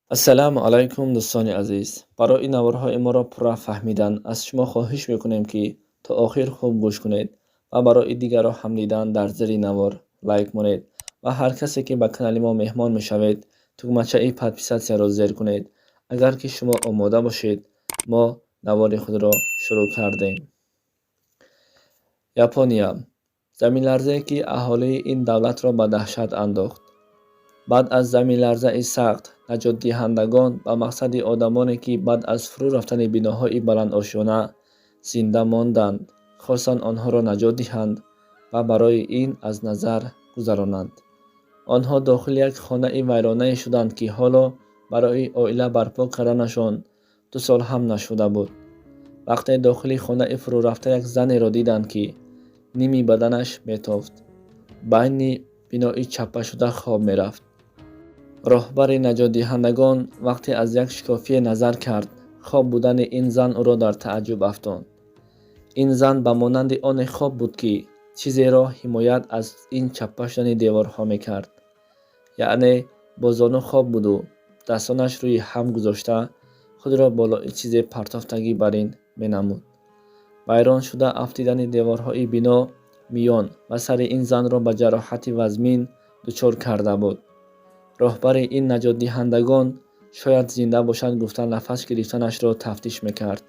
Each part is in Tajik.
Ассалому алайкум, дӯстони азиз! Барои наворҳои моро пурра фаҳмидан аз шумо хоҳиш мекунем, ки то охир хуб гӯш кунед ва барои дигарро ҳам дидан дар зери навор лайк монед ва ҳар касе ки ба канали мо меҳмон мешавед, тугмачаи подписатьсяро зер кунед. Агар ки шумо омода бошед, мо навори худро шурӯъ кардем. Япония: заминларзае, ки аҳолии ин давлатро ба даҳшат андохт. Баъд аз заминларзаи сахт наҷотдиҳандагон ба мақсади одамоне, ки баъд аз фурӯ рафтани биноҳои баландошёна зинда монданд, хостанд онҳоро наҷот диҳанд ва барои ин аз назар гузаронанд. Онҳо дохили як хонаи вайронае шуданд, ки ҳоло барои оила барпо карданашон 2 сол ҳам нашуда буд. Вақте дохили хонаи фурӯрафта як занеро диданд, ки ними баданаш метофт, байни бинои чаппашуда хоб мерафт. Роҳбари наҷотдиҳандагон вақте аз як шикофие назар кард, хоб будани ин зан ӯро дар тааҷҷуб афтонд. Ин зан ба монанди оне хоб буд, ки чизеро ҳимоят аз ин чаппа шудани деворҳо мекард, яъне бо зону хоб буду дастонаш рӯи ҳам гузошта, худро болои чизе партофтагӣ бар ин менамуд. Вайрон шуда афтидани деворҳои бино миён ва сари ин занро ба ҷароҳати вазмин дучор карда буд. Роҳбари ин наҷотдиҳандагон шояд зинда бошад гуфта, нафас гирифтанашро тафтиш мекард.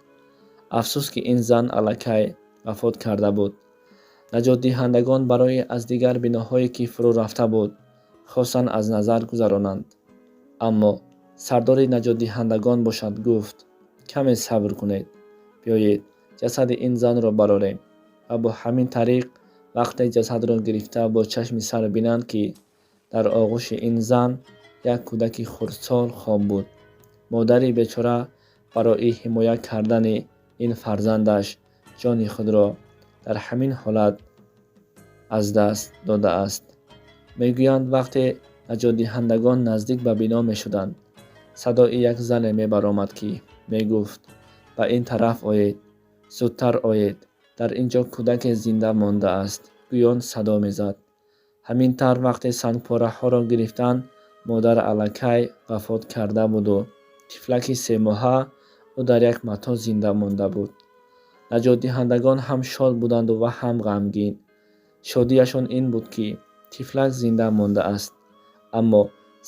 Афсӯс, ки ин зан аллакай вафот карда буд. Наҷотдиҳандагон барои аз дигар биноҳое, ки фурӯ рафта буд, хостанд аз назар гузаронанд, аммо сардори наҷотдиҳандагон бошад гуфт: «Каме сабр кунед, биёед, ҷасади ин занро барорем». Ва бо ҳамин тариқ вақте ҷасадро гирифта бо чашми сар бинанд, ки дар оғӯши ин зан як кӯдаки хурдсол хоб буд. Модари бечора барои ҳимоя кардани ин фарзандаш ҷони худро дар ҳамин ҳолат аз даст додааст. Мегӯянд, вақте наҷотдиҳандагон наздик ба бино мешуданд, садои як зане мебаромад, ки мегуфт: «Ба ин тараф оед, зудтар оед, дар ин ҷо кӯдаке зинда мондааст», гӯён садо мезад. Ҳамин тавр, вақте сангпораҳоро гирифтанд, модар аллакай вафот карда буду тифлаки 3-моҳа ӯ дар як матоъ зинда монда буд. Наҷотдиҳандагон ҳам шод буданду ва ҳам ғамгин. Шодияшон ин буд, ки тифлак зинда мондааст, аммо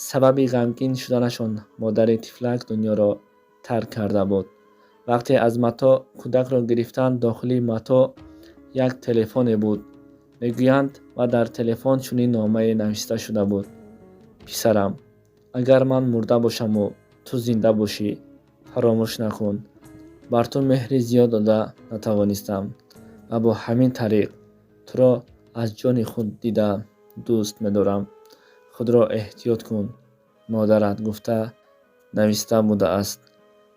сабаби ғамгин шуданашон модари тифлак дунёро тарк карда буд. Вақте аз матоъ кӯдакро гирифтанд, дохили матоъ як телефоне буд, мегӯянд, ва дар телефон чунин номае нависта шуда буд: «Писарам, агар ман мурда бошаму ту зинда бошӣ, фаромӯш накун, бар ту меҳри зиёд дода натавонистам ва бо ҳамин тариқ туро аз ҷони худ дида дӯст медорам. Худро эҳтиёт кун, модарат», гуфта нависта будааст.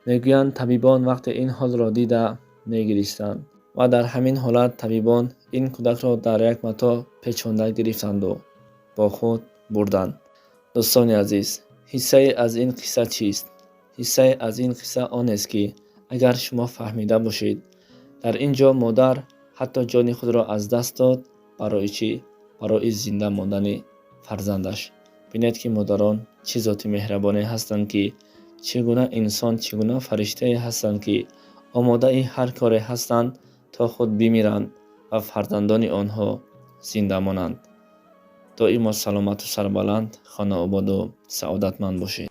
Мегӯянд, табибон вақте ин ҳолро дида мегиристанд ва дар ҳамин ҳолат табибон ин кӯдакро дар як матоъ печонда гирифтанду бо худ бурданд. Дӯстони азиз, ҳиссае аз ин қисса чист? Ҳиссае аз ин қисса онест, ки агар шумо фаҳмида бошед, дар ин ҷо модар ҳатто ҷони худро аз даст дод. Барои чӣ? Барои зинда мондани фарзандаш. Бинед, ки модарон чӣ зоти меҳрабоне ҳастанд, ки чӣ гуна инсон, чӣ гуна фариштае ҳастанд, ки омодаи ҳар коре ҳастанд, то худ бимиранд ва фарзандони онҳо зинда монанд. Доимо саломату сарбаланд, хонаободу саодатманд бошед.